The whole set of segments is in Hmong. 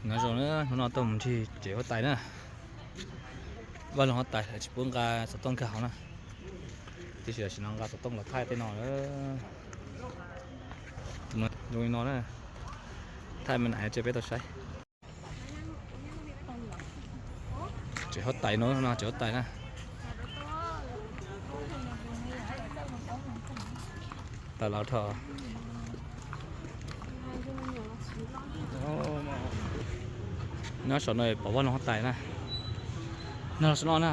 Nyob zoo na, hnub no tuaj mus ncig tsev huab tais na. Vaj loog huab tais lawv tsis pub nqa xov tooj nkag hauv na. Tiam sis tam sim no nqa xov tooj los thaij tej no. Zoo li no na, thaij me nas tso peb tau saib. Tsev huab tais no, no tsev huab tais na. Tawm los dhau. Nyob saum no pom vaj loog huab tais na. Nyob saum no na.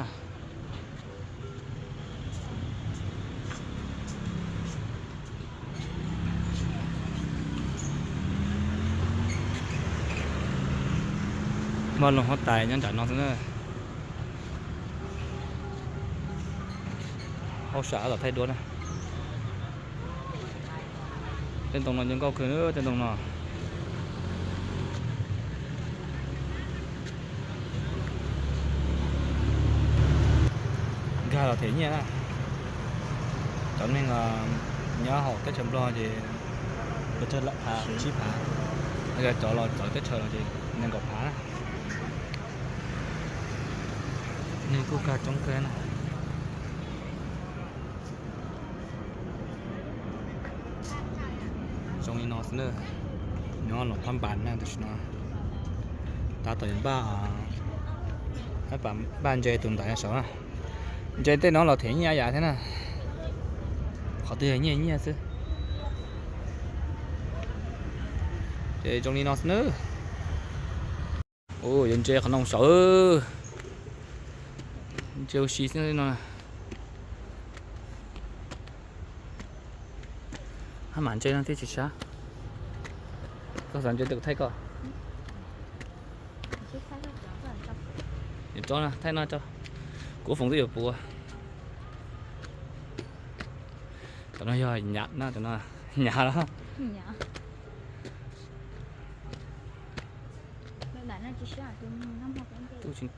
Vaj loog huab tais nyob nram no xwb na. Hauj sam los thaij duab na. Tej ntoo no zoo nkauj kawg, tej ntoo no. Nkag los them nyiaj na. Cov neeg nyob hauv teb chaws Nplog ces pes tsawg, lam phav, tsib phav. Cov los txawv teb chaws los ces nees nkaum phav na. Neeg kuj nkag coob kawg na. Zoo li no xwb na. Nyob Luam Phab Npas na, tam sim no tab tom yuav npaj, npaj ntses tus ntawd saud na. Ntses tej no los them nyiaj yam thiab na. Qhov twg nyiaj nyiaj xwb. Ces zoo li no xwb na. Ua yuav ntses qhov no saud. Ntses ua si xwb no. Hab mam ntses no thiaj tsis sab. Koj xav ntses twg kuv thaij koj. Thaij no tso. Kuv foom twb yuav puas. Cov no yog nyam na, cov no nyam los.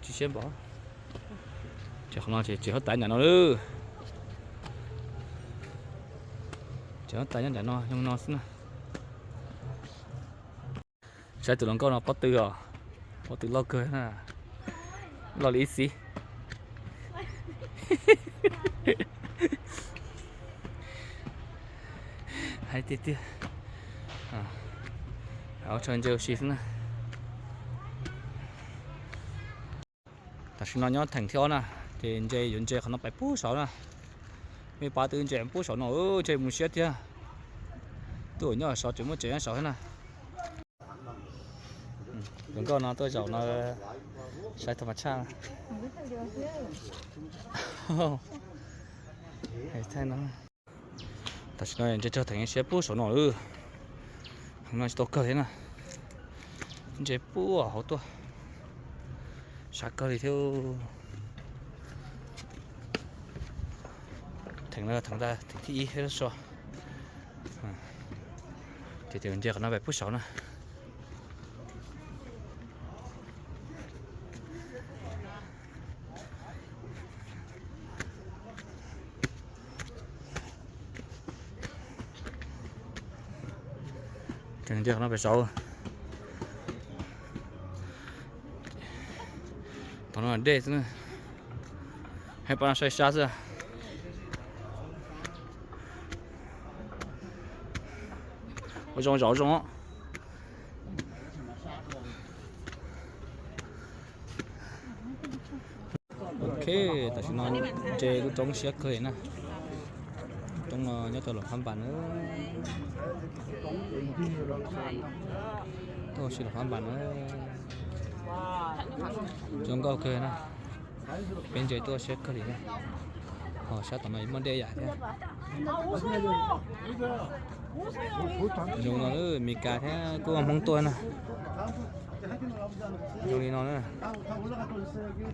Tsis siab npaum. Ces qhov no ces tsev huab tais nram no lawm. Tsev huab tais nyob nram no, nyob no xwb na. Saib tus hluas nkauj no pob tw os, pob tw loj kawg na, loj li ib xib. Hais tiag tiag, ua tshaj ntses ua si xwb na. Tam sim no nyob theem thib ob na, ces ntses yuav ntses qhov no pais pub saud na. Mej pab twb ntses pub saud no, ntses mus siab thiab. Twb nyob saud tseem muaj tsev nyob saud thiab na. Tus nkauj no tuaj zaum no saib thas mas tshaj. Tam sim no ntses tseem siab pub saum no lawm. Heev no tsis tau kawg thiab na. Ntses pub hauv tuaj. Sab kawg li thiab. Theem no theem thib ib thiab so. Ces ntses qhov no pais pub saud na. Ntses no pais saud. Tom no dej xwb na. Hais pab no sai sab xwb. Ua zoo zov zoo. Ok, tam sim no ntses kuj roob siab kawg na. Roob no nyob rau Luam Phab Npas na. Tuaj ua si Luam Phab Npas na. Zoo nkauj kawg na. Peb ntses tuaj siab kawg li na. Ho sab tom no muaj dej yam thiab. Zoo no Meskas thiab kuj Hmoob tuaj na. Zoo li no na.